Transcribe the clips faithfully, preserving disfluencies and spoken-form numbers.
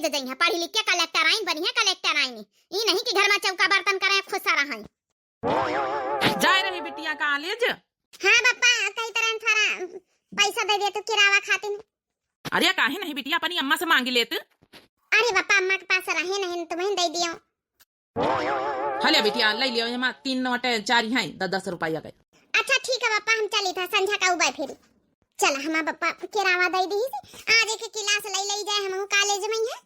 जइहैं, पढ़ी लिख के कलेक्टर आइन बनिहैं, कलेक्टर आइन। ई नहीं कि घर मा चौका बर्तन करैं, खुश रहैं। जाए रही बिटिया कॉलेज? हाँ बप्पा, कही तरह थोड़ा पैसा दे दे तू किरावा खातिर। अरे काहे नहीं बिटिया, अपनी अम्मा से मांगी लेत। अरे बप्पा, अम्मा के पास रहे नहीं, तुम्हें दे दियो। हले बिटिया, ले लियो, एमा तीन नोट चार हैं, दस दस रुपया के। अच्छा ठीक है बप्पा, हम चली था, संझा का उबे फिर। चल, हमार बप्पा किरावा दे दी से, आज एक किलास ले ले जाए, हम कॉलेज में ही है।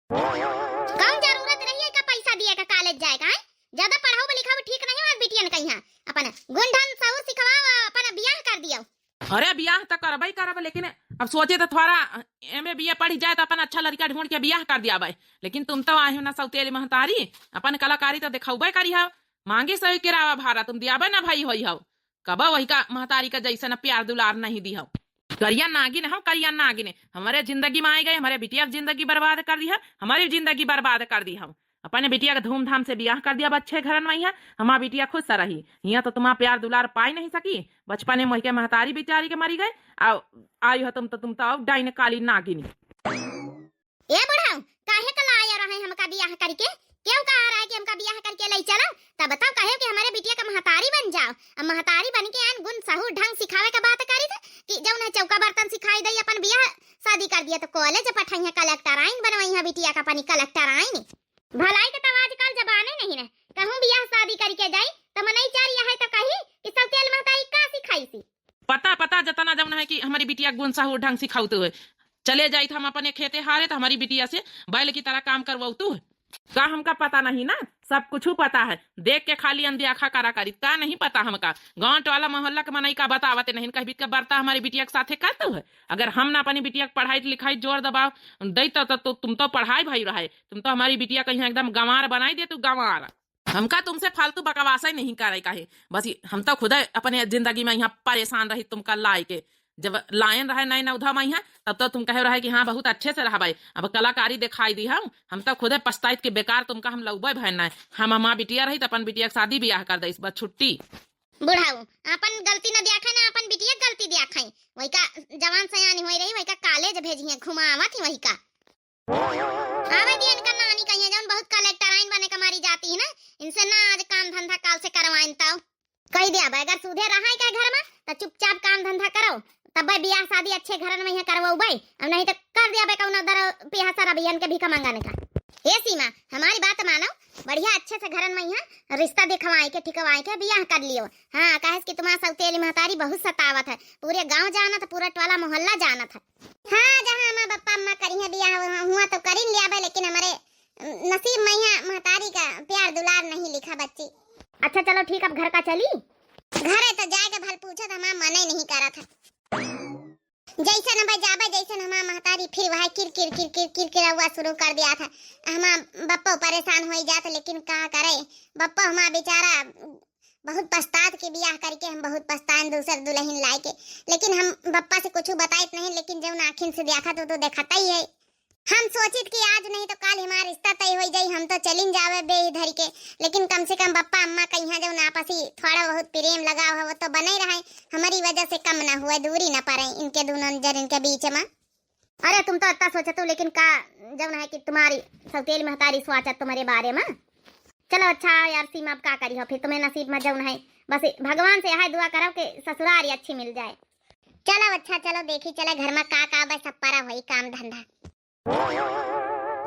कौन जरूरत रही है का पैसा दिए का कॉलेज जाए का, हैं? ज्यादा पढ़ाओ लिखाओ ठीक नहीं है, बिटियन कहीं है। अपन गुण ढंग सहूर सिखवाओ, अपन बियाह कर दियो। अरे बियाह तो करबे करब, लेकिन अब सोचे तो थोड़ा एम ए बी ए पढ़ी जाए तो अपन अच्छा लड़का ढूंढ के बियाह कर दियाबे। लेकिन तुम तो आए हो ना सौतेली महतारी, अपन कलाकारी तो दिखौबे करी हो। मांगी सही किरावा भाड़ा तुम दियाबे ना भाई होई हो। कबो वही का महतारी का जैसन प्यार दुलार नहीं दी हो। करिया नागिन हो, करिया नागिन। हमारे जिंदगी में आए गए, हमारे बिटिया की जिंदगी बर्बाद कर दी है, हमारी जिंदगी बर्बाद कर दी हो। अपने बिटिया के धूमधाम से बियाह कर दिया अच्छे घरन में है, हमार बिटिया खुश रही। हियां तो तुम्हार प्यार दुलार पाई नहीं सकी। बचपने में के महतारी बिचारी के मरी गए, आ आई हो तुम तो, तुम तो अब डाइन काली नागिनी। ए बुढ़ऊ, काहे का लाया रहे हमका बियाह करके? क्यों कहा रहा है कि हमका बियाह करके ले चलो? तब बताओ, कहे कि हमारे बिटिया का महतारी बन जाओ। अब महतारी बन के आन गुण सहूर ढंग सिखावे का बात करी थे कि जौन है चौका बर्तन सिखाई दई, अपन बियाह शादी कर दिया तो कॉलेज पठाई है, कलेक्टर आइन बनवाई है बिटिया का अपनी कलेक्टर आइन। भलाई के तो आजकल जमाने नहीं रहे, कहूँ बियाह शादी करके जाई तो मनई चार यह है तो कही कि सौतेल महतारी का सिखाई सी। पता, पता जतना जौन है कि हमारी बिटिया गुण सहूर ढंग सिखाउत हुए। चले जाइत हम अपने खेते हारे तो हमारी बिटिया से बैल की तरह काम करवाउत हुए। का हमका पता नहीं ना, सब कुछ पता है। देख के खाली अनदियाखा करा करी, का नहीं पता हमका। गांव टोला मोहल्ला के मनई का बतावत नहीं, कह बीत के बर्ता हमारी बिटिया के साथे करत हुए। अगर हम ना अपनी बिटिया के पढ़ाई लिखाई जोर दबाव दई तो, तो, तो तुम तो पढ़ाई भई रहे, तुम तो हमारी बिटिया कहीं एकदम गंवार बनाई दे तू, गंवार। हमका तुमसे फालतू बकवास ही नहीं करे काहे, बस ये, हम तो खुद अपने जिंदगी में यहाँ परेशान रही तुमका लाए के। जब लायन रहे नए नौधा में यहाँ, तब तो तुम कहे रहे कि हाँ बहुत अच्छे से रहबे, अब कलाकारी दिखाई दी हम, हम तो खुदे पछताइत के बेकार तुमका हम लौबे भय ना। हम हमार बिटिया रही तो अपन बिटिया के शादी बियाह कर दे, बस छुट्टी। बुढ़ऊ, अपन गलती न दिया खाए ना अपन बिटिया के गलती दिया खाए। वही का जवान सयानी होई रही, वही का कॉलेज भेजी है, घुमावत ही वही का। आवे दिया इनका नानी कहिए जौन बहुत कलेक्टर आइन बने का मारी जाती है ना, इनसे ना आज काम धंधा काल से करवाइन ताऊ। कही दिया बे, अगर सूधे रहा है का घर में तो चुपचाप काम धंधा करो, तब बे बियाह शादी अच्छे घरन में यहाँ करवाऊ बे, अब नहीं तो कर दिया बे कौनो दर पिया सर अभियान के भीख मंगाने का। ए सीमा, हमारी बात मानो, बढ़िया अच्छे से घरन में यहाँ रिश्ता दिखवाए के ठिकवाए के बियाह कर लियो। हाँ, काहे कि तुम्हारा सौतेली महतारी बहुत सतावत है, पूरे गांव जानत है, पूरा टोला मोहल्ला जानत है। हाँ, जहाँ हमार बप्पा अम्मा करी है बियाह, हुआ, हुआ तो करिन लिया बे, लेकिन हमारे नसीब में यहाँ महतारी का प्यार दुलार नहीं लिखा बच्ची। अच्छा चलो ठीक, अब घर का चली। घरे तो जाए के भल पूछो तो हमार मने नहीं करत है। जैसन अब जाबे, जैसन हमार महतारी फिर वह किर किर किर किर किर किरौआ शुरू कर दिया था। हमार बप्पो परेशान होई जात, लेकिन का करे, बप्पो हमार बेचारा बहुत पछतात के बियाह करके, हम बहुत पछताएन दूसर दुल्हन लाए के, लेकिन हम बप्पा से कुछ बताइत नहीं, लेकिन जौन आँखिन से देखा तो, तो देखता ही है। हम सोचित कि आज नहीं तो काल हमार रिश्ता तय होई जाई, हम तो चलिन जावे बेही धर के, लेकिन कम से कम बप्पा अम्मा कहिया जौन आपसी थोड़ा बहुत प्रेम लगाव है, वो तो बने रहे, हमारी वजह से कम ना हुए, दूरी ना पड़े इनके दोनों जन के बीच में। अरे तुम तो इतना सोचत हो, लेकिन का जौन है कि तुम्हारी सौतेल महतारी सोचत तुम्हारे बारे में। चलो अच्छा यार सीमा, अब का करी हो फिर, तुम्हें नसीब में जौन है, बस भगवान से यह दुआ करो कि ससुरारी अच्छी मिल जाए। चलो अच्छा, चलो देखी चले घर में का का बस सब परा होई काम धंधा।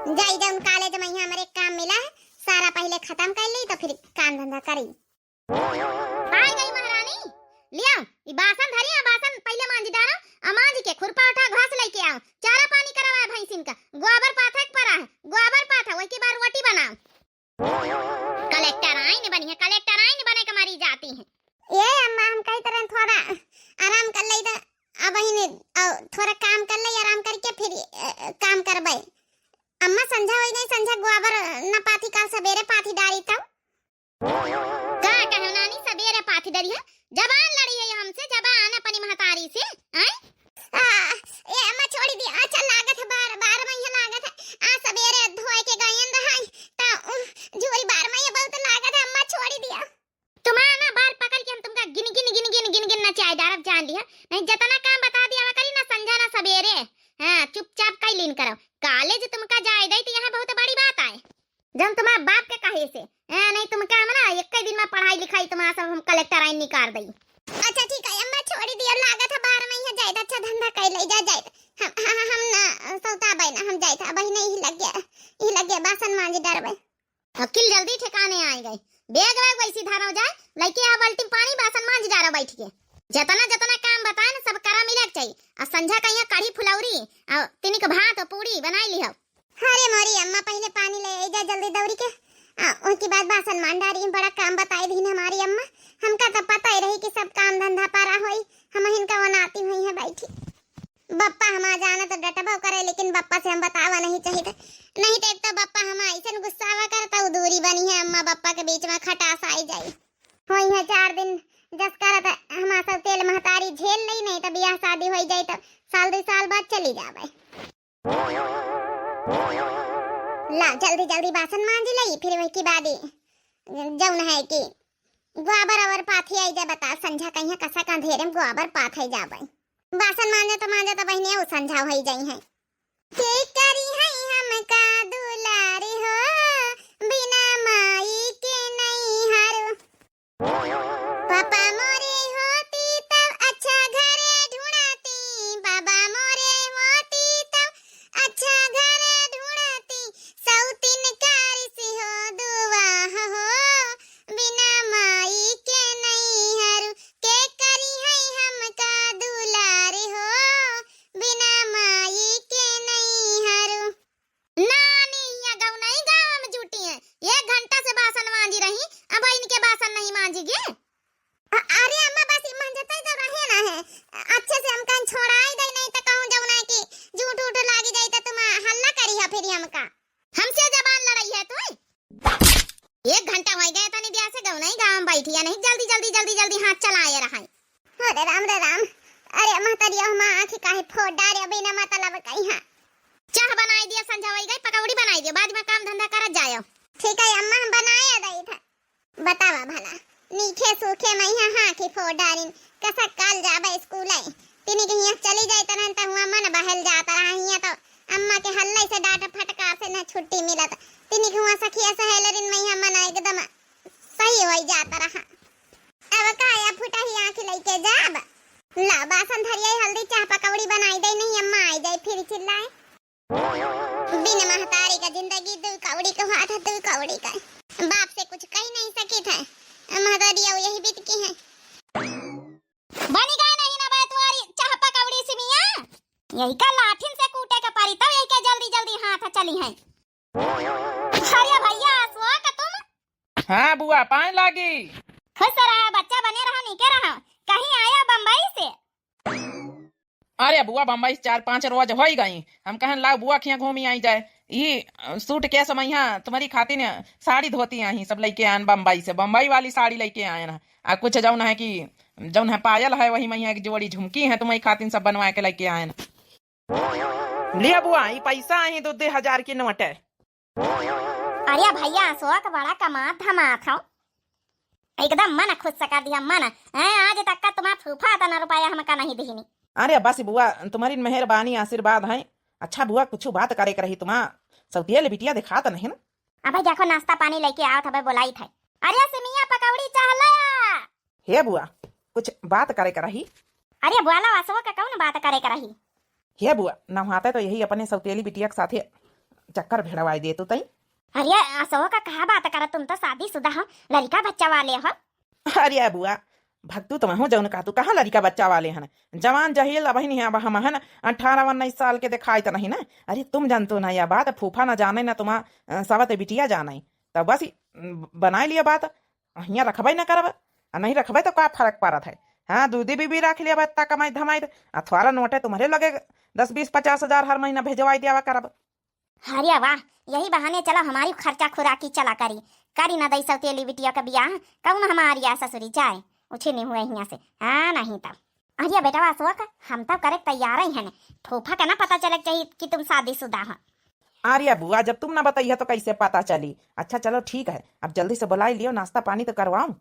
जाई जौन कॉलेज में यहाँ हमारे काम मिला है, सारा पहले खत्म कर ली तो फिर काम धंधा करी। आई गई महारानी, लियाओ, ई बासन धरी, आ बासन पहिले मांज डारो, आ मांज के खुरपा उठा घास लेके आओ, चारा पानी करवाए भैंसिन का, गोबर पाथा के परा है, गोबर पाथा, वही के बाद रोटी बनाओ। कलेक्टर आइन बनी है, कलेक्टर आइन बने के मारी जाती है। ए अम्मा, हम कही तरह थोड़ा आराम कर ले, अब वही ने, अ, थोड़ा काम कर ले, आराम करके फिर, अ, काम करबे। अम्मा, संझा होई गई, संझा गोबर न पाथी, काल सबेरे पाथी डारी तब। का कहो नानी, सबेरे पाथी डरिया? जबान लड़ी है हमसे, जबान अपनी महतारी से, आय? आ, ए अम्मा छोड़ी दी, अच्छा लागत है बार, बार में यह लागत है। आ सबेरे धोए के गयन रहाई, ता उ, झोरी बार में ये बहुत लागत है, अम्मा छोड़ी दिया। तुम्हारा ना बार पकड़ के हम तुमका गिन, गिन, गिन, गिन, गिन, गिन नचाए डारब जान लिया। नहीं जतना काम बता दिया करी ना संझा ना सबेरे। हाँ, चुपचाप कई लीन करो। कॉलेज तुमका जाए दई तो यह बहुत बड़ी बात आए। जौन तुम्हारे बाप के कहे से, ए, नहीं तुमका हम ना एक ही दिन में पढ़ाई लिखाई तुम्हारा सब हम कलेक्टर आइन निकाल दई। अच्छा ठीक है अम्मा, छोड़ी दिया, लागत है बाहर में यहाँ जाए, अच्छा धंधा कर ले जा जाए। हम, हम, हम ना सौता बहना, हम जाए था, वही नहीं लग गया, ही लग गया, बासन मांज डरबे। अकिल जल्दी ठिकाने आए गए। बैग वैग वैसी धरव जाए, लइके आ बाल्टी पानी, बासन मांज डारो बैठ के। जतना जतना काम बताए न, सब करा मिले के चाहिए। आ संझा कहिया कढ़ी फुलौरी, आ तिनिक भात, पूड़ी बनाई लिहव। अरे मोरी अम्मा, पहले पानी ले आई जा जल्दी दौड़ी के, आ ओके बाद बासन मांज डारी। बड़ा काम बताई दीन हमारी अम्मा, हमका तो पता ही रही कि सब काम धंधा पारा होई, हम हिनका वनाती हुई है बैठी। बप्पा हमा जाना तो डटबो करे, लेकिन बप्पा से हम बतावा नहीं चाहिए। नहीं तो एक तो बप्पा हमा ऐसन गुस्सावा करता, उ दूरी बनी है अम्मा बप्पा के बीच में, खटास आई जाई। होई है चार दिन जस करत हमा सब तेल महतारी झेल लई, नहीं तो बियाह शादी होई जाई तो साल दो साल बाद चली जावे। ला जल्दी जल्दी बासन मांज लई, फिर वही की बादी जौन है कि गोबर और पाथी आई जा, बता संझा कहिया कसा का अंधेरे में गोबर पाथ है जावे। बासन मांजत मांजत बहिनिया उ संझा होई जाई है। के करी है हमका दुलार हो, बिना माई के नैहर। पापा मोरे होती तब अच्छा घर ढूंढती, बाबा मोरे होती तब अच्छा घर ढूंढती, सौतिन कारी से हो दुआ हो, बिना माई के नैहर। के करी है हमका दुलार हो, बिना माई के नैहर। नानी, हियाँ गौनई गाँव में जुटी हैं। एक घंटा से बासन मांजी रही, अब इनके बासन नहीं मांजी गे। अ-, अरे अम्मा, बस ई मांजते तो रहे ना है। अच्छे से हम कहीं छोड़ाई दे, नहीं तो कहूँ जौन है कि झूठ उठ लागी जाई तो तुम हल्ला करी है फिर हमका। हमसे जबान लड़ाई है तू? एक घंटा हो गया तनी दिया से गौनई गाँव में बैठी है, नहीं जल्दी, जल्दी, जल्दी, जल्दी हाथ चलाए रहा है। अरे राम रे राम, अरे महतरिया हमार आँखी काहे फोड़ डारे बिना मतलब कहीं है। चाह बनाई दिया, संझा होई गई, पकौड़ी बनाई दिया, बाद में काम धंधा करत जायो। ठीक है अम्मा, हम बनाए दई था। बतावा भला, नीखे सूखे में यहाँ हाँखी फोड़ डारिन, कसक काल जाबे स्कूल है। तिनी के हियाँ चली जाए तनन त हुआ मन बहल जात रहा, हियाँ तो अम्मा के हल्ले से डांट फटकार से न छुट्टी मिलत। तिनी के हुआ सखिया सहेलरिन में यहाँ मन एकदम सही होई जात रहा। अब काया फुटही आँख लइके जाब। ला बासन धरिया, हल्दी चाह पकौड़ी बनाई दे, नहीं अम्मा आई जाए फिर चिल्लाए। बिन महतारी का जिंदगी दू कौड़ी का, हाथ दू कौड़ी का। बाप से कुछ कह नहीं सकी थे, महतारी अब यही बीत की है। बनी गए नहीं ना बैतवारी चाह पकौड़ी सिमिया, यही का लाठिन से कूटे का परी, तब यही का जल्दी जल्दी हाथ चली है। अरे भैया, अशोक तुम? हाँ बुआ, पाए लागी। खुश रहा बच्चा, बने रहा, नीके रहा। कहीं आया बम्बई से? अरे बुआ, बम्बई से चार पाँच रोज होई गई। हम कहन लाओ बुआ खिया घूमी आई जाए। ई सूटकेस में यहाँ तुम्हारी खातिर साड़ी धोती आई सब लइके आयन बम्बई से, बम्बई वाली साड़ी लइके आयन। आ कुछ जौन है कि जौन है पायल है, वही में यहाँ एक जोड़ी झुमकी है, तुम्हारी खातिर सब बनवा के लइके आयन। लिया बुआ, ई पैसा आई दो दे हजार के नोट है। अरे भैया, अशोक बड़ा कमात धमात हो, एकदम मन खुश कर दिया मन। हैं, आज तक का तुम्हारा फूफा इतना रुपया हमका नहीं दीनी। अरे बस बुआ, तुम्हारी मेहरबानी आशीर्वाद है। अच्छा बुआ, कुछ बात करे के रही तुम्हारा सौतिया ले बिटिया दिखात नहीं ना। अबे देखो, नाश्ता पानी लेके आओ, तबे बोलाई थे। अरे सिमिया पकौड़ी चाह ला। हे बुआ, कुछ बात करे के रही। अरे बोला, अशोक का कौन बात करे के रही? हे बुआ, नहाते तो यही अपने सौतेली बिटिया के साथे चक्कर भिड़वाई देतू तई। अरे अशोक का कहा बात करत, तुम तो शादीशुदा हो, लड़का बच्चा वाले हो। अरे बुआ, भक्तू तुम हो जौन कहतू, कहाँ लड़का बच्चा वाले हन? जवान जहील अब नहीं, अब हम हन अठारह उन्नीस साल के दिखाई तो नहीं ना। अरे तुम जानतो ना यह बात, फूफा ना जाने ना तुम्हारा, अ, सवत बिटिया जाने। तब बस, अ, बनाई लिया बात, हियाँ रखबे ना करब, आ नहीं रखबे तो का फर्क पड़त है? हाँ, दूधी बीबी रख लिया, इतना कमाई धमाई, आ थोड़ा नोटे तुम्हारे लगे दस बीस पचास हजार हर महीना भेजवाई दियावा करब। अरे वाह, यही बहाने चलो हमारी खर्चा खुराकी चला करी, करी ना दई सौतेली बिटिया का बियाह, कौन हमारी आ ससुरी जाए, उछे नहीं हुए हियाँ से, हाँ नहीं तब। अरे बेटवा अशोक, हम तो करे तैयार ही हैं, फूफा का ना पता चले के चाहिए कि तुम शादीशुदा हो। अरे बुआ, जब तुम ना बताइए तो कैसे पता चली? अच्छा चलो ठीक है, अब जल्दी से बुलाई लियो, नाश्ता पानी तो करवाऊं।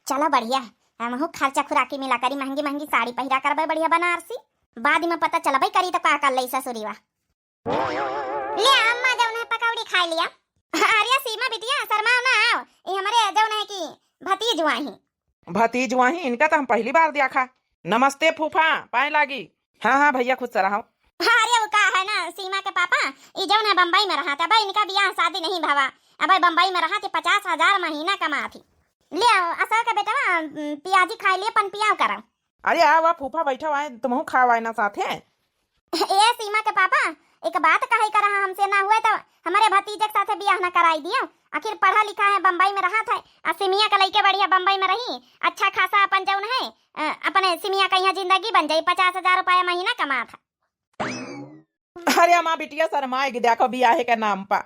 चलो बढ़िया, हमहू खर्चा खुराकी मिला करी, महंगी महंगी साड़ी पहिरा करबे बढ़िया बनारसी, बाद में पता चलबे करी तो का कर ले ससुरीवा। ले अम्मा, जौन है पकौड़ी खाइ लिया। अरे सीमा बिटिया, शर्माओ ना, आओ, ये हमरे जौन है कि भतीज वाही। भतीज वाही, इनका तो हम पहली बार देखा। नमस्ते फूफा, पाए लागी। हाँ हाँ भैया, खुश रहो। अरे वो का है ना, सीमा के पापा, ई जौन है बम्बई में रहा था, अब इनका बियाह शादी नहीं भवा, अब बम्बई में रहा थे, पचास हजार महीना कमा थी। ले आओ, अशोक के बेटवा, उम, पियाजी खाइ लिए, पन पियाओ करो। अरे आवा फूफा, बैठा आए, तुमहू खावा ना साथे। ए सीमा के पापा, एक बात कहे का रहा, हमसे ना हुए तो हमरे भतीजे के साथे बियाह ना कराई दियो। आखिर पढ़ा लिखा है, बम्बई में रहा था, आ सिमिया का लइके बढ़िया बम्बई में रही, अच्छा खासा अपन जौन है, अ, अपने सिमिया का यहाँ जिंदगी बन जाई, पचास हजार रुपया महीना कमा था। अरे माँ बिटिया शर्माएगी, देखो बियाहे के नाम पा।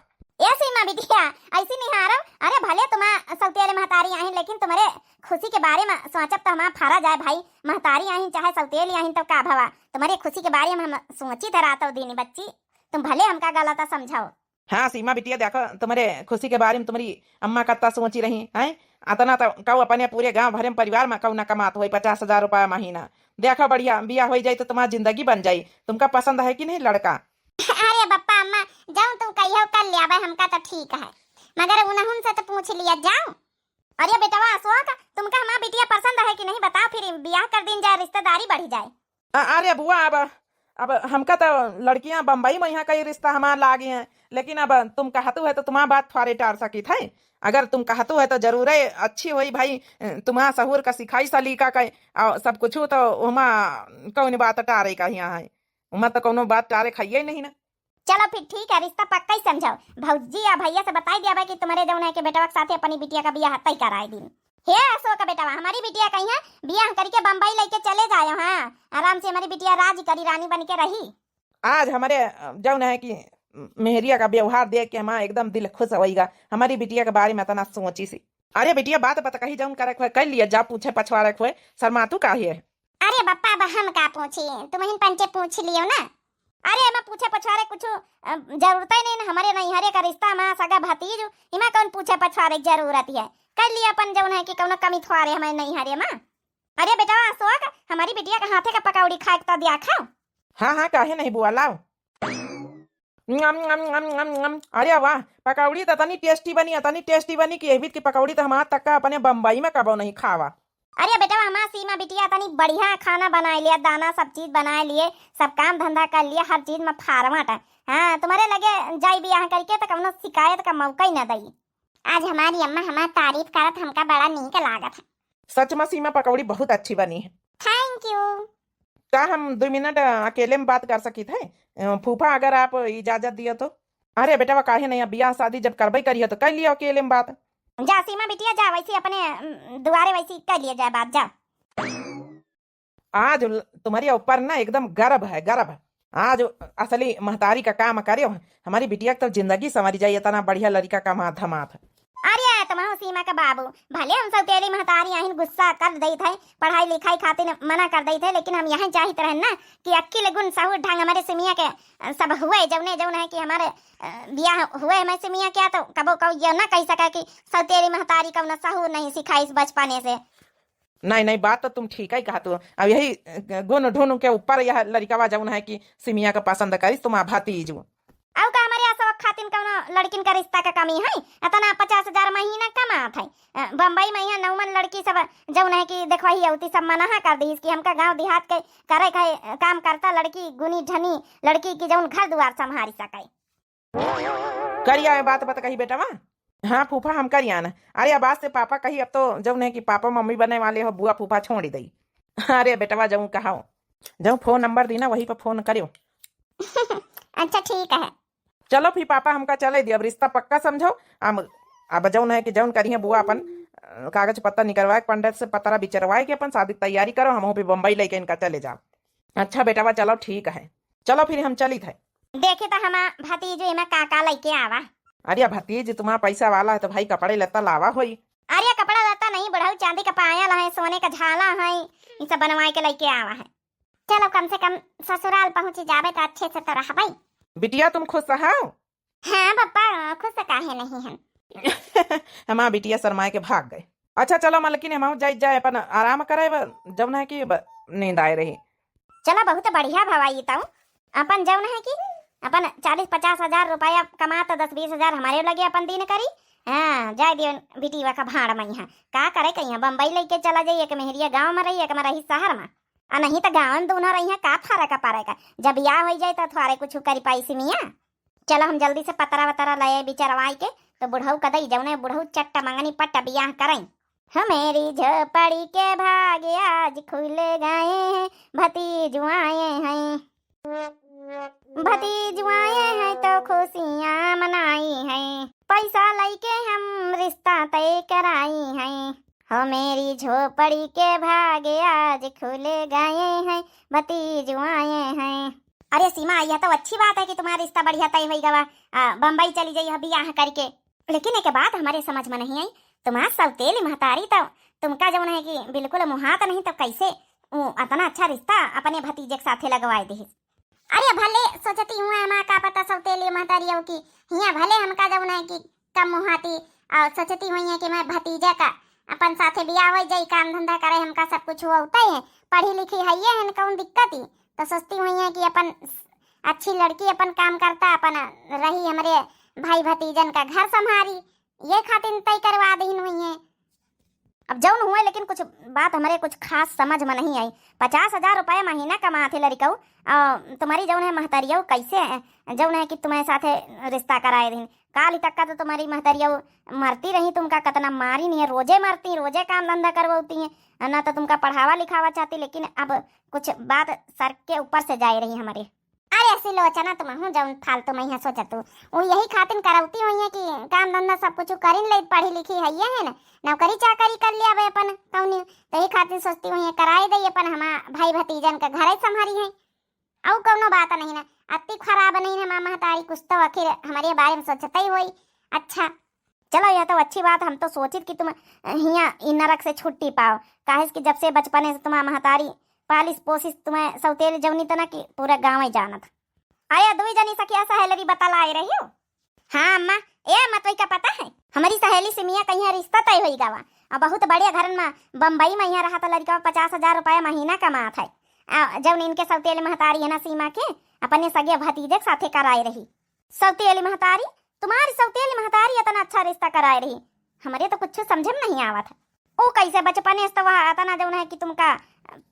ए सीमा बिटिया, ऐसी निहारो, अरे भले तुम्हार सौतेली महतारी आहिन, लेकिन तुम्हारे खुशी के बारे में सोचब तो हमार फरा जाए भाई। महतारी आहिन चाहे सौतेली आहिन तो का भवा, तुम्हारे खुशी के बारे में हम सोची थे रातों दिन बच्ची, तुम भले हमका गलत समझाओ। हाँ सीमा बिटिया, देखो तुम्हारे खुशी के बारे में तुम्हारी अम्मा कत्ता सोची रही हैं। अतना तो कऊ अपने पूरे गांव भरे में परिवार में कऊ ना कमात होई पचास हजार रुपया महीना। देखो बढ़िया बियाह होई जाई तो तुम्हार जिंदगी बन जाई। तुमका पसंद है कि नहीं लड़का? अरे बप्पा अम्मा, जौन तुम कहियो कर लिया भाई, हमका तो ठीक है, मगर उनहुन से तो पूछ लिया जाओ। अरे बेटवा अशोक, तुमका हमार बिटिया पसंद है कि नहीं बताओ, फिर बियाह कर दीन जाए, रिश्तेदारी बढ़ी जाए। अ-, अरे बुआ, अब अब हमका तो लड़कियां बम्बई में यहाँ कई रिश्ता हमार लागी हैं, लेकिन अब तुम कहतू है तो तुम्हार बात थोड़े टार सकित है। अगर तुम कहतू है तो जरूरे अच्छी होई भाई, तुम्हार सहूर का सिखाई सलीका का और सब कुछ तो उमा कौन बात टारे का यहाँ है, उमा तो कौनो बात टारे खाइए ही नहीं ना। चलो फिर ठीक है, रिश्ता पक्का ही समझाओ। भौजी या भैया से बताई दिया भाई कि तुम्हारे जौन है कि बेटवा के साथे अपनी बिटिया का बियाह तय कराए दिन। हे अशोक बेटवा, हमारी बिटिया कहिया बियाह करके बम्बई लेके चले जायो, हाँ, आराम से हमारी बिटिया राज करी, रानी बन के रही। आज हमारे, अ, जौन है कि मेहरिया का व्यवहार देख के हमारा एकदम दिल खुश होइगा। हमारी बिटिया के बारे में इतना सोची सी। अरे बिटिया, बात बत कही जौन करे खोए कर लिया, जा पूछे पछवाड़े खोए, शर्मातू काहे है? अरे बप्पा, अब हम का पूछी, तुमहिन पंचे पूछ लियो ना। अरे एमा पूछे पछवारे कुछ, अ, जरूरत ही नहीं ना, हमारे नैहरे का रिश्ता, हमारा सगा भतीज, इमा कौन पूछे पछवारे की जरूरत है? कर लिया अपन जौन है कि कौनो कमी थोड़े हमारे नैहरे में। अरे बेटवा अशोक, हमारी बिटिया के हाथे का पकौड़ी खाए के तो दिया खाओ। हाँ हाँ, काहे नहीं बुआ, लाओ। नम, नम, नम, नम, नम। अरे वाह, पकौड़ी तो तनी टेस्टी बनी, तनी टेस्टी बनी कि एबित की पकौड़ी तो हमार तक का अपने बम्बई में कबो नहीं खावा। अरे बेटवा, हमार सीमा बिटिया तनी बढ़िया खाना बनाए लिया, दाना सब चीज बनाए लिए, सब काम धंधा कर लिया, हर चीज में फारमट है। हाँ, तुम्हारे लगे जाई बियाह करके तो कौनो शिकायत का मौका ही ना दई। आज हमारी अम्मा हमार तारीफ करत, हमका बड़ा नीक लागत है। सच में सीमा, पकौड़ी बहुत अच्छी बनी है। Thank you। का हम दो मिनट, अ, अकेले में बात कर सकित है? अ, फूफा, अगर आप इजाजत दियो तो। अरे बेटवा, काहे नहीं, अब बियाह शादी जब करबे करियो तो कर लियो अकेले में बात। जा सीमा बिटिया, जा, वैसे अपने, अम, दुआरे वैसे कर लिए जाए बात, जा। आज ल-, तुम्हारे ऊपर ना एकदम गर्व है, गर्व। आज असली महतारी का काम करे हो। हमारी बिटिया की तो जिंदगी संवरी जाई, इतना बढ़िया लड़का का माथा माथ। अरे तुम्हारो सीमा का बाबू, भले हम सौतेली महतारी आहिन गुस्सा कर देत है, पढ़ाई लिखाई खातिर मना कर देत है, लेकिन हम यही चाहित रहन ना कि अक्किल गुण सहूर ढंग हमारे सिमिया के, अ, सब हुए, जौने जौन है कि हमारे, अ, बियाह हुए हमारे सिमिया क्या, तो कबो कबो ये ना कह सका कि सौतेली महतारी कौनो सहूर नहीं सिखाई इस बचपने से। नहीं, नहीं, बात तो तुम ठीक ही कहत हो। अब यही, अ, गुण ढुन के ऊपर यह लड़िकवा जौन है कि सिमिया के पसंद करिस तुम्हार भतीजू। अउ का हमरे अशोक खातिन कौनो लड़किन का रिश्ता का कमी है? इतना पचास हजार महीना कमात है। अ, बम्बई में यहाँ नौमन लड़की सब जौन है कि देखवाही अउती सब मनहा कर दीस कि हमका गाँव देहात के करे खाए काम करता लड़की गुनी ढनी लड़की की जौन घर दुआर संभारी सके। करिया है बात बत कही बेटवा। हाँ फूफा, हम करिया ना। अरे अब आज से पापा कही, अब तो जौन है कि पापा मम्मी बने वाले हो, बुआ फूफा छोड़ दई। अरे बेटवा जौन कहो, जौन फोन नंबर दी ना वही पर फोन करियो। अच्छा ठीक है। चलो फिर पापा हमका चले दियो, अब रिश्ता पक्का समझो। हम अब जौन है कि जौन करिए बुआ अपन, अ, कागज पत्ता निकलवाए के पंडित से पतरा बिचरवाए के अपन शादी की तैयारी करो, हम भी बम्बई लेके इनका चले जाओ। अच्छा बेटवा चलो ठीक है, चलो फिर हम चलित है। देखे तो हमार भतीजो एमा का का लइके आवा। अरे भतीज तुम्हारा पैसा वाला है तो भाई कपड़े लत्ता लावा होई। अरे कपड़ा लत्ता नहीं बुढ़ऊ, चांदी का पायल है, सोने का झाला है, ये सब बनवाए के लइके आवा है। चलो कम से कम ससुराल पहुँची जाबे तो अच्छे से तो रहबे। बिटिया तुम खुश हो? हाँ पप्पा, खुश काहे नहीं हम। हमार बिटिया शर्माए के भाग गए। अच्छा चलो मलकिन, हम जाए जाए अपन आराम करे, ब-, जौन है कि ब-, नींद आए रही। चलो बहुत बढ़िया भवा, ई तऊ अपन जौन है कि अपन चालीस पचास हजार रुपया कमा तो दस बीस हजार हमरे लगे अपन दिन करी। हाँ, जाए दियो बिटिया का भाड़ मइहाँ। का करे कहिया, बम्बई लइके चला जाई, एक मेहरिया गाँव में रही, एक में रही शहर में। आ नहीं तो गाँव में दूनो रही है, का फर्क पड़ेगा? जब बियाह होइ जाए तो थोड़े कुछ करी पाई सिमिया। चलो हम जल्दी से पतरा वतरा ले आई बिचरवाई के, तो बुढ़ऊ का दई जौने बुढ़ऊ चट्ट मंगनी पट्ट बियाह करई। हमारी झोपड़ी के भाग आज खुल गए हैं, भतीजू आए हैं। भतीजू आए हैं तो खुशियाँ मनाई हैं, पैसा लइके हम रिश्ता तय कराई हैं। हमारी झोपड़ी के भाग आज खुल गए हैं, भतीजू आए हैं। अरे सीमा, यह तो अच्छी बात है कि तुम्हारा रिश्ता बढ़िया तय होइ गवा, आ, बम्बई चली जाई हो बियाह करके। लेकिन एक बात हमरे समझ में नहीं आई, तुम्हार सौतेली महतारी तो तुमका जौन है कि बिल्कुल मुहात नहीं, तो कैसे उ अतना अच्छा रिश्ता अपने भतीजे के साथे लगवाए दिहिस? अरे भले सोचती हुए, हमा का पता सौतेली महतारी हो कि हियाँ भले हमका जौन है कि कम मुहाती, और सोचती हुई है कि मैं भतीजे का अपन साथे बियाह होइ जाई, काम धंधा करे, हमका सब कुछ होते है, पढ़ी लिखी है, ये है न कौन दिक्कत ही। तो सोचती हुई है कि अपन अच्छी लड़की अपन काम करता, अपन रही हमरे भाई भतीजन का घर संभारी, ये खातिर तय करवा दीन हुई है। अब जौन हुए, लेकिन कुछ बात हमरे कुछ खास समझ में नहीं आई। पचास हजार रुपया महीना कमात है लड़िकऊ, और तुम्हारी जौन है महतरियऊ कैसे है, जौन है कि तुम्हारे साथे रिश्ता कराए दीन। काल तक का तो तुम्हारी महतरियऊ मरती रही, तुमका कितना मारी नहीं है, रोजे मरती, रोजे काम धंधा करवाती है, ना तो तुमका पढ़ावा लिखावा चाहती, लेकिन अब कुछ बात सर के ऊपर से जाए रही हमारे। अरे सिलोचना, तुम हूँ जौन फालतू में यहाँ सोचत हो, वो यही खातिर करौती हुई है कि काम धंधा सब कुछ करिन ले, पढ़ी लिखी है ये है ना, नौकरी चाकरी कर लिया अब अपन कौनी, तो यही खातिर सोचती हुई है कराए दे अपन हमार भाई भतीजन का घर ही संभारी है। अउ कौनो बात नहीं ना, अति खराब नहीं ना, हमार महतारी कुछ तो आखिर हमारे बारे में सोचते ही होई। अच्छा, चलो, यह तो अच्छी बात, हम तो सोचित कि तुम हियाँ इ नरक से छुट्टी पाओ, काहे कि जब से बचपने से तुम्हार महतारी पालिस पोसिस, तुम्हें सौतेल जौनी तना कि पूरा गाँव ही जानत। अरे दुई जनी सखिया सहेलरी बतला आए रही हो। हाँ अम्मा, ए अम्मा, तोई का पता है, हमारी सहेली सिमिया कहीं रिश्ता तय होई गवा, और बहुत बढ़िया घरन में बम्बई में यहाँ रहा तो लड़का पचास हजार रुपया महीना कमात है, आ, जौन इनके सौतेल महतारी है ना सीमा के, अपने सगे भतीजे के साथे कराए रही। सौतेली महतारी? तुम्हारी सौतेली महतारी इतना अच्छा रिश्ता कराए रही, हमरे तो कुछ समझे में नहीं आवत है। ओ कैसे बचपने से तो वह इतना जौन है कि तुमका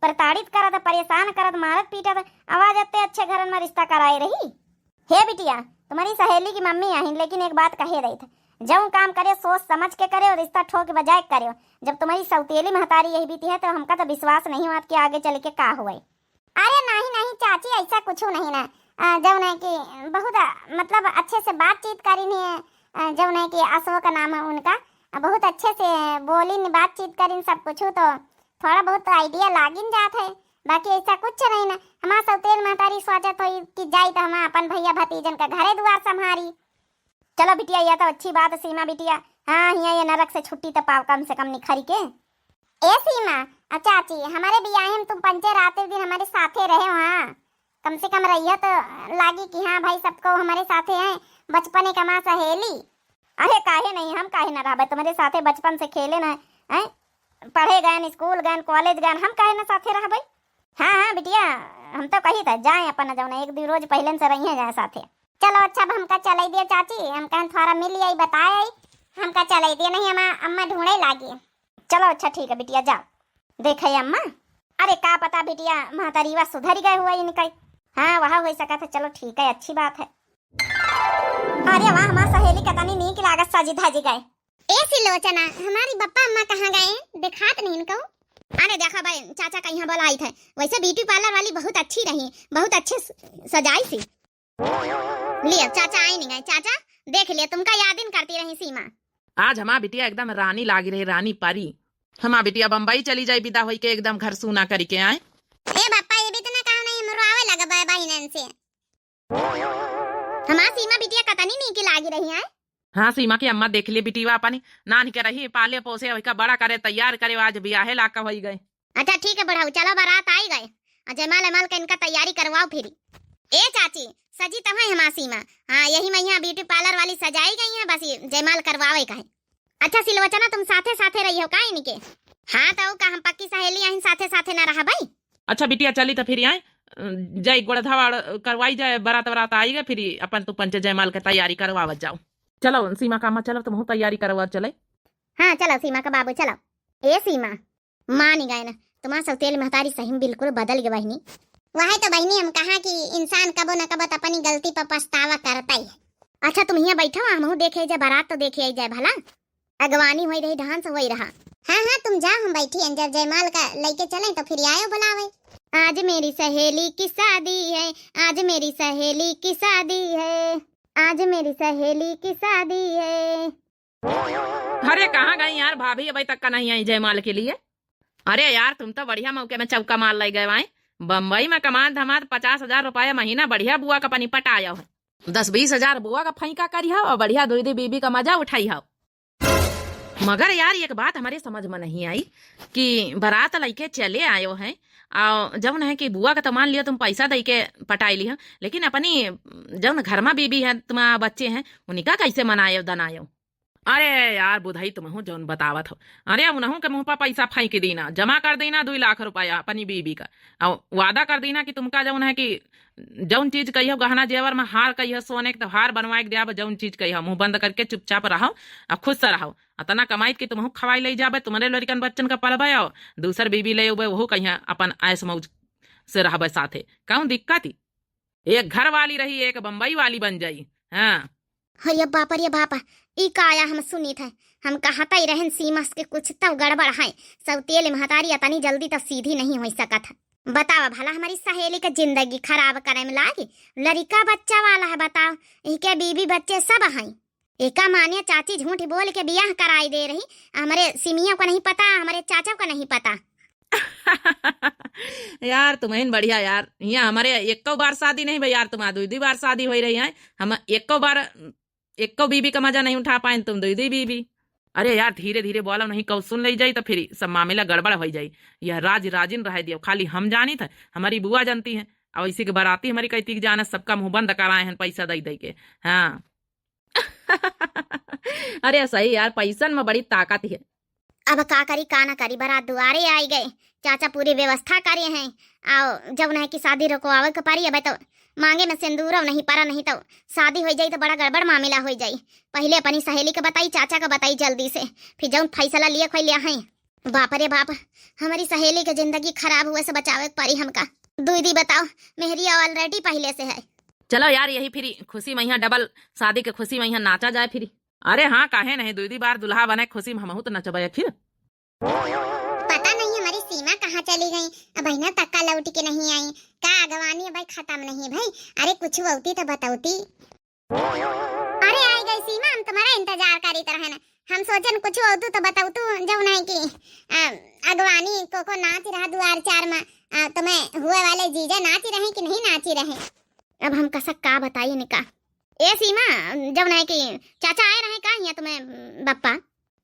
प्रताड़ित करत, परेशान करत, मारत पीटत, आवाज इतने अच्छे घरन में रिश्ता कराए रही। हे बिटिया, तुम्हारी सहेली की मम्मी आहिन, लेकिन एक बात कहे रही थे, जौन काम करे सोच समझ के करे और रिश्ता ठोक बजाए के करे। जब तुम्हारी सौतेली महतारी यही बीती है तो हमका तो विश्वास नहीं हुआ कि आगे चल के का हुए। अरे नहीं नहीं चाची, ऐसा कुछ नहीं ना, अ, जौन है कि बहुत, अ, मतलब अच्छे से बातचीत करिन है, अ, जौन है कि अशोक नाम है उनका, अ, बहुत अच्छे से बोलिन, बातचीत करिन सब कुछ, तो थोड़ा बहुत आइडिया लागिन जात है, बाकी ऐसा कुछ नहीं ना। हमार सौतेल महतारी सोचत होई कि जाई तो हम अपन भैया भतीजन का घरे दुआर संभारी। चलो बिटिया, यह तो अच्छी बात है सीमा बिटिया। हाँ, हियाँ ये नरक से छुट्टी तो पाओ कम से कम निखरी के। ए सीमा, आ चाची, हमारे बियाहे में तुम पंचे राते दिन हमारे साथे रहे हो, हाँ, कम से कम रहियो तो लागी कि हाँ भाई, सबको हमारे साथे हैं, बचपने का माँ सहेली। अरे काहे नहीं, हम काहे ना रहबे तुम्हारे साथे, बचपन से खेले ना, हैं, पढ़े गए, स्कूल गए, कॉलेज गए, हम काहे ना साथे रहबे? हाँ हाँ बिटिया, हम तो कही था जाए अपन जौन एक दो रोज पहले से रही जाए साथे। चलो अच्छा, अब हमका चलाई दियो चाची, हम कहन थोड़ा मिल आई, बताए आई, हमका चलाई दियो, नहीं हमार अम्मा ढूंढे लागी। चलो अच्छा ठीक है बिटिया, जाओ। देखे अम्मा, अरे का पता बिटिया, महतरीवा सुधर गए हुआ इनका। हाँ वह हो सकत है, चलो ठीक है, अच्छी बात है। अरे वाह, हमार सहेली कतनी नीक लागत, सजी धजी गए। ए सिलोचना, हमारी बप्पा अम्मा कहाँ गए? दिखात नहीं इनको। अरे देखा भाई, चाचा कहीं बोलाई थे, वैसे ब्यूटी पार्लर वाली बहुत अच्छी रही, बहुत अच्छे स-, सजाई सी। लिया चाचा आई नहीं गए, चाचा देख लिया, तुमका याद इन करती रही सीमा। आज हमार बिटिया एकदम रानी लागी रही, रानी परी। हमार बिटिया बम्बई चली जाई, विदा होई के एकदम घर सूना करी के आए। ए बप्पा, ये भी तो ना कहा नहीं, मुरवावे लगा बाय बाय इनन से। हमार सीमा बिटिया कतनी नीक लागी रही है। हाँ, सीमा की अम्मा देख ले बिटिया अपनी, नानी के रही, पाले पोसे, ओइका बड़ा करे, तैयार करे, आज बियाहे लाका होई गए। अच्छा ठीक है बुढ़ऊ, चलो बारात आई गए, और जयमाल अमाल का इनका तैयारी करवाओ फिर। ए चाची, सजी तो है हमार सीमा। हाँ, यही में यहाँ ब्यूटी पार्लर वाली सजाई गई है, बस ये जयमाल करवावे का है। अच्छा सिलोचना, तुम साथे साथे रही हो का इनके? हाँ, तो का हम पक्की सहेली आहिन, साथे साथे ना रहा भाई। अच्छा बिटिया, चली तो फिर आए, जाई गोड़ धवाड़ करवाई जाए, बारात वारात आई गए, फिर अपन तू पंचे जयमाल के तैयारी करवावत जाओ। चलो सीमा का अम्मा, चलो तुमहू तैयारी करवा चले। हाँ चलो सीमा का बाबू चलो। ए सीमा, मानी गए ना, तुम्हार सौतेल महतारी सही में बिल्कुल बदल गए बहिनी। वही तो बहिनी हम कहा कि इंसान कबो न कबो तो अपनी गलती पर पछतावा करता ही है। अच्छा तुम यहाँ बैठो, हमहू देखे जाए, बारात तो देखे आई जाए भला। अगवानी होई रही, डांस होई रहा। हाँ हाँ तुम जाओ, हम बैठी हैं, जब जयमाल का लेके चले तो फिर आयो बुलावे। आज मेरी सहेली की शादी है, आज मेरी सहेली की शादी है, आज मेरी सहेली की शादी है। अरे कहाँ गई यार भाभी, अबे तक का नहीं आई जयमाल के लिए। अरे यार तुम तो बढ़िया मौके में चौका मार ले गए आए। बम्बई में कमात धमात पचास हजार रुपया महीना बढ़िया बुआ का पनी पटाया है। दस बीस हजार बुआ का फैंका करी हो और बढ़िया दुई दी बीबी का मजा उठाई हो। मगर यार एक बात हमारे समझ में नहीं आई कि बारात लइके चले आयो है और जौन है कि बुआ का तो मान लियो तुम पैसा दे के पटाई लियो, लेकिन अपनी जौन घर में बीबी है, तुम्हारा बच्चे हैं, उनका कैसे मनायो दनायो? अरे यार बुधई तुमहू जौन बतावत हो, अरे उनहू के मुँह पर पैसा फेंक दीना, जमा कर दीना दुई लाख रुपया अपनी बीबी का, और वादा कर दीना कि तुमका जौन है कि जौन चीज कहियो गहना जेवर में हार कहियो सोने के तो हार बनवाए के दियाब, जौन चीज कहियो मुँह बंद करके चुपचाप रहो और खुश से रहो। अतना कमाइत कि तुमहू खवाई ले जाबे, तुम्हारे लड़कन बच्चन का पलबे और दूसर बीबी ले उबे, वहू कहिया अपन ऐश मौज से रहबे साथे। कौन दिक्कत ही? एक घर वाली रही, एक बम्बई वाली बन जाई। हाँ। अरे बाप, अरे बाप, ई का आया हम सुनी थे? हम कहत ही रहन सीमा के कुछ तो गड़बड़ है। सौतेल महतारी अतनी जल्दी तो सीधी नहीं हो सकत है। बतावा भला हमारी सहेली के जिंदगी खराब करे में लागी? लड़िका बच्चा वाला है, बताओ, इके बीबी बच्चे सब हैं। एका माने चाची झूठ बोल के बियाह कराई दे रही। हमरे सिमिया को नहीं पता, हमरे चाचा को नहीं पता। यार तुम्हें बढ़िया यार, यहाँ हमारे एको बार शादी नहीं भाई यार, तुम्हारा दुई दुई बार शादी हो रही है, हम एको बार एको बीबी का मजा नहीं उठा पाए, तुम दुई दुई बीबी। अरे यार धीरे धीरे बोलो, नहीं कब सुन ले जाई तो फिर सब मामला गड़बड़ हो जाई। यह राज राजिन रह दियो, खाली हम जानी थे, हमारी बुआ जानती है, और इसी के बाराती हमारी कहती कि जाने सबका मुंह बंद कराए हैं पैसा दे दे के। हाँ। अरे सही यार, पैसन में बड़ी ताकत है। अब का करी का ना करी, बारात दुआरे आई गए, चाचा पूरी व्यवस्था करे हैं। आओ जब नहीं कि शादी रोकवावे के पड़ी, अब तो मांगे में सिंदूर नहीं पड़ा, नहीं तो शादी हो जाई तो बड़ा गड़बड़ मामला हो जाई। पहले अपनी सहेली के बताई, चाचा के बताई जल्दी से, फिर जौन फैसला लिए खोई लिया है। बाप रे बाप, हमारी सहेली के जिंदगी खराब हुए से बचावे के पड़ी हमका। दुई दी बताओ, मेहरी already पहले से है। चलो यार, यही फिर खुशी में यहाँ डबल, शादी के खुशी में यहाँ नाचा जाए फिर। अरे हाँ, काहे नहीं, दुई दी बार दुल्हा बने खुशी में हमहू तो नचबे आखिर। पता नहीं हमारी सीमा कहाँ चली गई, अब बहिना तक का लौट के नहीं आई। का अगवानी अब खत्म नहीं भई? अरे कुछ होती तो बतौती। अरे आई गई सीमा, हम तुम्हारा इंतजार करीत रहन। हम सोचन कुछ होतू तो बतौतू, जौन है कि, अ, अगवानी को को नाच रहा दुआर चार में, अ, तुम्हें हुए वाले जीजा नाच रहे कि नहीं नाच रहे? अब हम कसक का बताई इनका। ए सीमा, जौन है कि चाचा आए रहे का हियाँ तुम्हें बप्पा?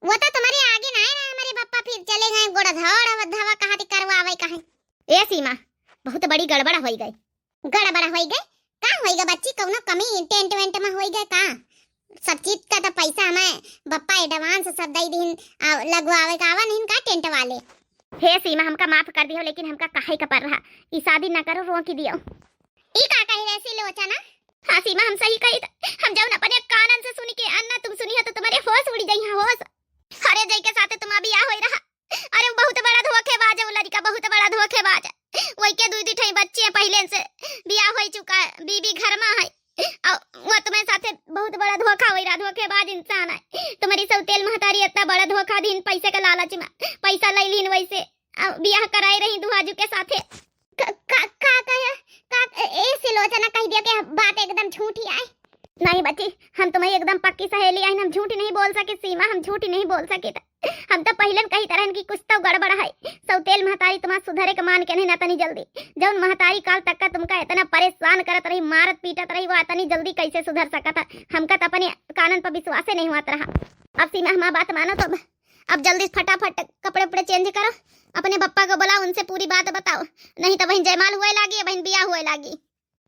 वो तो तुम्हारे आगे ना आए रहे हमारे बप्पा, फिर चले गए गोड़ धवा धवा कहाँ थी करवावे कहे। ए सीमा, बहुत बड़ी गड़बड़ होई गई। गड़बड़ होई गए? का होई गए बच्ची, कौनो कमी टेंट वेंट में होई गए का? सब चीज का तो पैसा हमें बप्पा advance सब दे दीन, आ, लगवावे का आवा नहीं का टेंट वाले? हे सीमा, हमका माफ कर दियो, लेकिन हमका कहे का पड़ रहा, ई शादी ना करो, रोक दियो। ई का कही रहे सिलोचना? हाँ सीमा, हम सही कही थे, हम जौन अपने कानन से सुनी के अन्ना तुम सुनी हो तो तुम्हारे होश उड़ी जाई है, होश। अरे जई के साथे तुम्हारा बियाह होई रहा, अरे, उ बहुत बड़ा धोखेबाज है, उ लड़िका बहुत बड़ा धोखेबाज है। वही के दुई दुई ठई बच्चे हैं, पहिले से बियाह होई चुका है, बीबी घर में है। और वो तुम्हारे साथे बहुत बड़ा धोखा होई रहा, धोखेबाज इंसान है। तुम्हारी सौतेल महतारी इतना बड़ा धोखा दीन पैसे के लालच में, पैसा ले लीन वैसे, और बियाह कराए रही दुहाजू के साथे। का, का, का कहे? का, ए, सिलोचना कह दिया कि बात एकदम झूठी आए। नहीं बच्ची, हम तुम्हारी एकदम पक्की सहेली आइन, हम झूठ नहीं बोल सके सीमा, हम झूठ नहीं बोल सके। त हम तो पहले न कही तरहन कि कुछ तो गड़बड़ है। सौतेल महतारी तुम्हार सुधरे के मान के नहीं ना तनी जल्दी। जौन महतारी काल तक का तुमका इतना परेशान करत रही, मारत पीटत रही, वो इतनी जल्दी कैसे सुधर सकत है? हमका तो अपने कानन पर विश्वासे नहीं हुआ रहा। अब सीमा हमार बात मानो तो अब जल्दी से फटाफट कपड़े उपड़े change करो, अपने बप्पा को बुलाओ, उनसे पूरी बात बताओ, नहीं तो वहीं जयमाल हुए लागी, वहीं बियाह हुए लागी।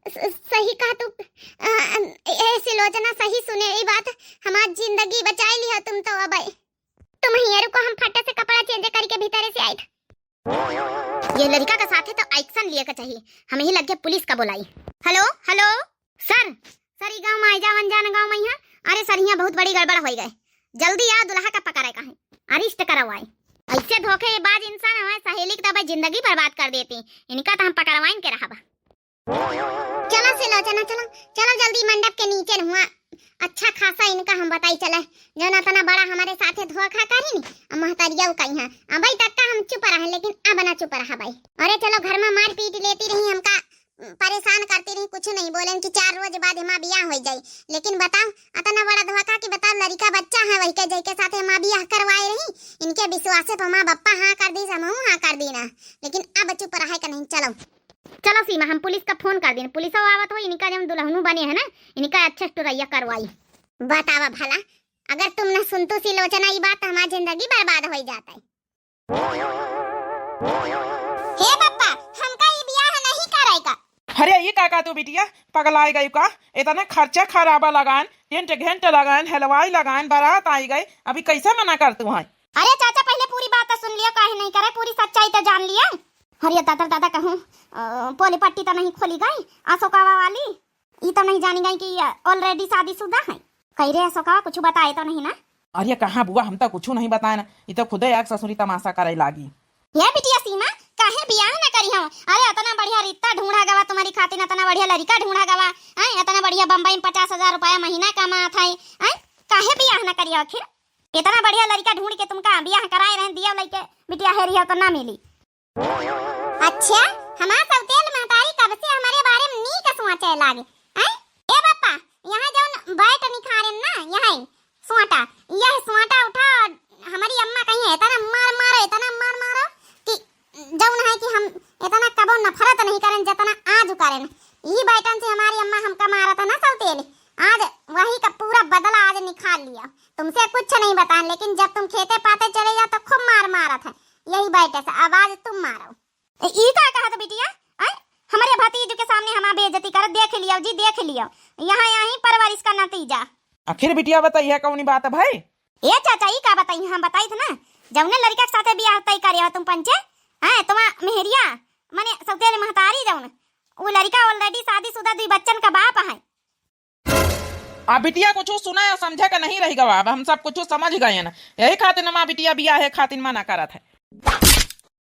स-, सही कहा तू, अ, अ, ए सिलोचना, सही सुने ई बात, हमार जिंदगी बचाई लिया तुम तो। अब तुम हियाँ रुको, हम फटे से कपड़ा change करके भीतरे से आइत। ये लड़िका के साथे तो action लिये के चाहिए, हमही लगे पुलिस का बोलाई। Hello, hello। Sir, sir, ई गाँव में आई जावन जान गाँव में यहाँ। अरे sir, यहाँ बहुत बड़ी गड़बड़ होइ गए। जल्दी आ, दुल्हा का पकड़े का है, arrest करवाए। ऐसे धोखेबाज इंसान हमारे सहेली की तो भाई जिंदगी बर्बाद कर देती। इनका तो हम पकड़वाइन के रहबा। चलो सुलोचना, चलो, चलो जल्दी मंडप के नीचे हुआ। अच्छा खासा इनका हम बताई चले, जौन अतना बड़ा हमारे साथे धोखा करी नी, अब महतरिया कही है। अबई तक का हम चुप रहे, लेकिन अब ना चुप रहा भाई। अरे चलो, घर में मारपीट लेती रही, हमका परेशान करती रही, कुछ नहीं बोलेन कि चार रोज बाद हमार बियाह होइ जाई। लेकिन बताओ, अतना बड़ा धोखा कि बताओ, लड़िका बच्चा है, वही के जई के साथे हमार बियाह करवाए रही। इनके विश्वासे पर हमार बप्पा हाँ कर दी, हमहू हाँ कर दी ना। लेकिन अब चुप रहे के नहीं, चलो। चलो सीमा, हम पुलिस का फोन कर दीन, पुलिसो आवत हो, इनका जब दुल्हनू बने है ना, इनका अच्छे से टुरैया करवाई। बतावा भला, अगर तुम न सुनतू सुलोचना ई बात, तो हमार जिंदगी बर्बाद होइ जात है। हे पप्पा, हमका ई बियाह नहीं करे का। अरे ई का, का तू बिटिया पगलाए गई का? इतने खर्चा खराबा लगान, टेंट घेंट लगान, हलवाई लगान, बारात आई गई, अभी कैसे मना करतू है? अरे चाचा, पहले पूरी बात तो सुन लिया, काहे नहीं करे, पूरी सच्चाई तो जान लिया। अरे दादा, दादा कहूँ, अ, पोली पट्टी तो नहीं खोली गई अशोकावा वाली? ई तो नहीं जानी गई कि already शादीशुदा है। कही रे अशोकावा, कुछ बताए तो नहीं ना? अरे कहाँ बुआ, हम तो कुछ नहीं बताए ना, ई तो खुदे आग ससुरी तमाशा करे लागी। ये बिटिया सीमा, काहे बियाह न करी हो? अरे अतना बढ़िया रिश्ता ढूंढा गवा तुम्हारी खातिर, अतना बढ़िया लड़िका ढूंढा गवा, हैं? अतना बढ़िया बम्बई में पचास हजार रुपया महीना कमात है, हैं? काहे बियाह न करी हो आखिर? इतना बढ़िया लड़िका ढूंढ के तुमका बियाह कराए रहे, दिया लइके बिटिया हेरी हो तो ना मिली। अच्छा, हमार सौतेल महतारी कब से हमारे बारे में नीक सोचे लागे, हैं? ए पप्पा, यहाँ जौन बैट निखारेन ना, यहाँ सोटा, यह सोटा उठा, हमारी अम्मा कही है, इतना मार मारो, इतना मार मारो कि जौन है कि हम इतना कबो नफरत नहीं करेन, जितना आज करेन। यही बैटन से हमारी अम्मा हमका मारा था ना सौतेल, आज वही का पूरा बदला आज निकाल लिया। तुमसे कुछ नहीं बताएन, लेकिन जब तुम खेते पाते चले जाओ तो खूब मार मारत है, यही बैटे से अब आज तुम मारो। ए, ई का कहत बिटिया? आय, हमरे भतीज के सामने हमार बेइज्जती करत, देख लियो जी, देख लियो, यहाँ यहीं परवरिश का नतीजा। आखिर बिटिया बताइए कौनी बात है भाई? ए चाचा, ई का बताई, हम बताई थे ना, जौने लड़का के साथे बियाह तय करे हो तुम पंचे, हैं, तुम्हार मेहरिया, माने सौतेल महतारी जौन, वो लड़का already शादीशुदा दुई बच्चन का बाप है। आ बिटिया कुछ सुना या समझे का नहीं रह गवा, अब हम सब कुछ समझ गए हैं ना, यही खातिर नमा बिटिया बियाहे खातिर मना करत है।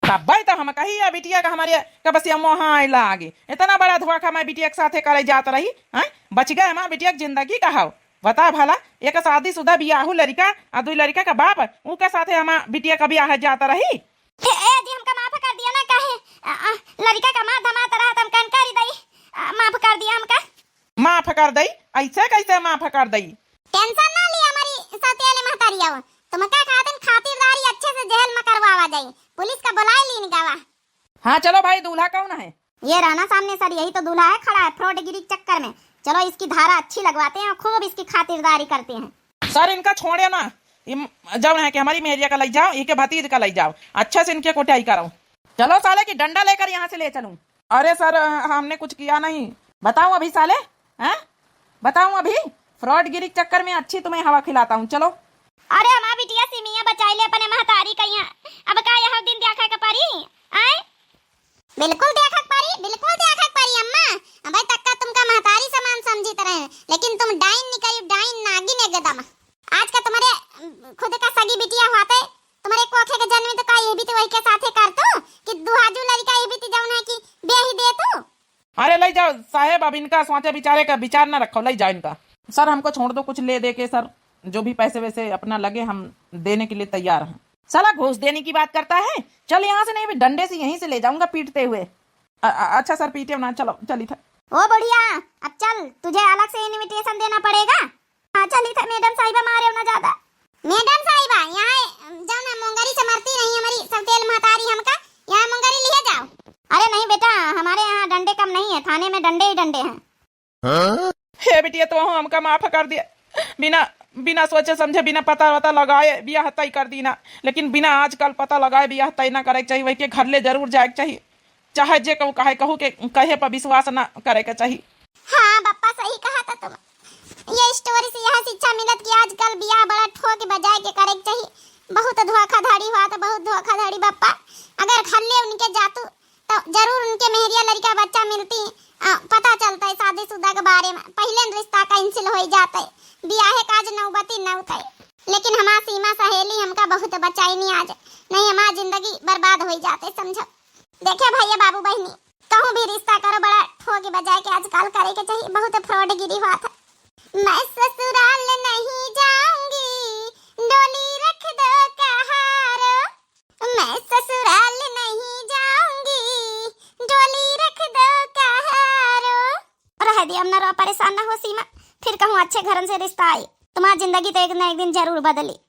तब्बे तो हम कही या बिटिया का हमारे कब से मोह आए लागे, इतना बड़ा धोखा मैं बिटिया के साथे करे जात रही, हैं? बच गए हमार बिटिया के जिंदगी का हव। बता भला, एक शादीशुदा बियाहू लड़का आ दुई लड़का का बाप, ऊ के साथे हमार बिटिया का बियाह जात रही। ए, ए जी, हमका माफ कर दिया ना, काहे, अ, अ, लड़का का मार धमात रहा, त हमका इनकारी दई, अ, माफ कर दिया हमका। माफ कर दई? ऐसे कैसे माफ कर दई? Tension ना लिया हमारी सौतेली महतारिया, तुमका खातिन खातिरदारी अच्छे से जेल में करवावा जाई, पुलिस का बुलाई लीन गवा। हाँ चलो भाई, दूल्हा कौन है? ये रहा ना सामने सर, यही तो दूल्हा है, खड़ा है फ्रॉडगिरी के चक्कर में। चलो इसकी धारा अच्छी लगवाते हैं और खूब इसकी खातिरदारी करते हैं। सर इनका छोड़े ना, इम-, जौन है कि हमारी मेहरिया का लई जाओ, इके भतीज का लई जाओ, अच्छे से इनके कुटाई करो। चलो साले की डंडा लेकर यहाँ से ले चलूं। अरे सर, हमने कुछ किया नहीं। बताऊं अभी साले, हैं? बताऊं अभी? फ्रॉडगिरी के चक्कर में अच्छी तुम्हें हवा खिलाता हूँ, चलो। अरे हमार बिटिया सिमिया बचाई ले अपने महतारी कइहाँ। अब का यह दिन देखा के परी? आय? बिल्कुल देखा के परी, बिल्कुल देखा के परी अम्मा। अबे तक का तुमका महतारी समान समझित रहे, लेकिन तुम डाइन निकली, डाइन नागिन एकदम। आज का तुम्हारे, अम, खुद का सगी बिटिया होते, तुम्हारे कोखे के जन्म तो का ये भी तो वही के साथे कर तू कि दुहाजू लड़का ये भी तो जौन है कि ब्याही दे तू। अरे लई जाओ साहेब, अब इनका सोचे विचारे का विचार ना रखो, लई जाओ इनका। सर हमको छोड़ दो, कुछ ले दे के सर, जो भी पैसे वैसे अपना लगे हम देने के लिए तैयार हैं। साला घूस देने की बात करता है, चल यहाँ से, नहीं मैं डंडे से यहीं से ले जाऊंगा पीटते हुए। अ-, अ-, अच्छा सर पीटे ना, चलो चली था। ओ बुढ़िया, अब चल, तुझे अलग से invitation देना पड़ेगा। हाँ चली था मैडम साहिबा, मारे ना ज्यादा। मैडम साहिबा, यहाँ जौन है मोंगरी से मरती नहीं हमारी सौतेल महतारी हमका, यहाँ मोंगरी लिहे जाओ। अरे नहीं बेटा, हमारे यहाँ डंडे कम नहीं है, थाने में डंडे ही डंडे हैं। हे बिटिया, तो हमका माफ कर दिया, बिना, बिना सोचे समझे, बिना पता वता लगाए बियाह तय कर दीना, लेकिन बिना आजकल पता लगाए बियाह तय ना करे के चाहिए, वही के घर ले जरूर जाए के चाहिए। चाहे जे कहू, काहे कहू के कहे पर विश्वास ना करे के चाही। हाँ बप्पा, सही कहा था तुम। ये story से यह शिक्षा मिलत कि आजकल बियाह बड़ा ठोक बजाए के करे के चाही। बहुत धोखाधड़ी हुआ था, बहुत धोखाधड़ी बप्पा। अगर घर ले उनके जातू मेरिया लड़का बच्चा मिलती, अ, पता चलता है शादीशुदा के बारे में, पहिले न रिश्ता cancel होइ जाते, बियाहे काज नौबती न उठे। लेकिन हमार सीमा सहेली हमका बहुत बचाइनी आज, नहीं हमार जिंदगी बर्बाद होइ जाते, समझो। देखे भैया बाबू बहिनी, कहूँ भी रिश्ता करो, बड़ा ठोगी बजाए के आजकल करे के चाहिए, बहुत फ्रॉडगिरी हुआ था। मैं ससुराल नहीं जाऊंगी, डोली रख दो कहारो। मैं ससुराल नहीं जाऊंगी, डोली रख दो कहारो। रह दिया, अब न रो, परेशान न हो सीमा, फिर कहूँ अच्छे घरन से रिश्ता आई, तुम्हार जिंदगी तो एक न एक दिन जरूर बदली।